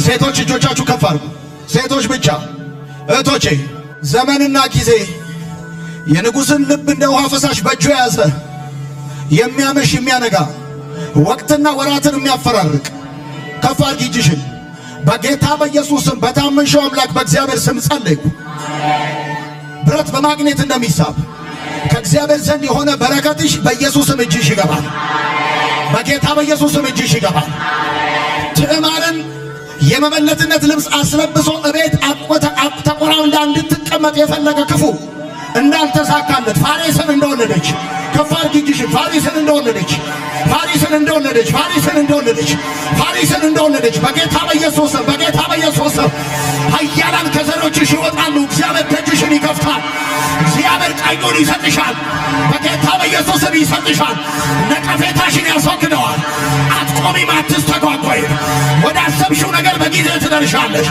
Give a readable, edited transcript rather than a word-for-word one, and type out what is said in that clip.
ሴቶች እጆቻችሁ ከፍ አድርጉ። ሴቶች ብቻ። እህቶቼ፣ ዘመንና ጊዜ የንጉሥን ልብ እንደ ውሃ ፈሳሽ በእጁ የያዘ፣ የሚያመሽ የሚያነጋ፣ ወቅትና ወራትን የሚያፈራርቅ፣ ከፍ አድርጊ እጅሽን። በጌታ በኢየሱስ ስም፣ በታመንሽው አምላክ በእግዚአብሔር ስም ጸለይኩ። ብረት በማግኔት እንደሚሳብ ከእግዚአብሔር ዘንድ የሆነ በረከትሽ በኢየሱስ ስም እጅሽ ይገባል። በጌታ በኢየሱስ ስም እጅሽ ይገባል። ትዕማርን የመበለትነት ልብስ አስለብሶ እቤት ተቆራምዳ እንድትቀመጥ የፈለገ ክፉ እንዳልተሳካለት፣ ፋሬስን እንደወለደች፣ ከፍ አድርጊ እጅሽን፣ ፋሬስን እንደወለደች፣ ፋሬስን እንደወለደች፣ ፋሬስን እንደወለደች፣ ፋሬስን እንደወለደች፣ በጌታ በኢየሱስ ስም፣ በጌታ በኢየሱስ ስም ኃያላን ከዘሮችሽ ይወጣሉ። እግዚአብሔር ደጅሽን ይከፍታል። እግዚአብሔር ቀኙን ይሰጥሻል። በጌታ በኢየሱስ ስም ይሰጥሻል። ነቀፌታሽን ያስወግደዋል። አትቆሚም፣ አትስተጓጎይም። ወደ አሰብሽው ነገር በጊዜ ትደርሻለሽ።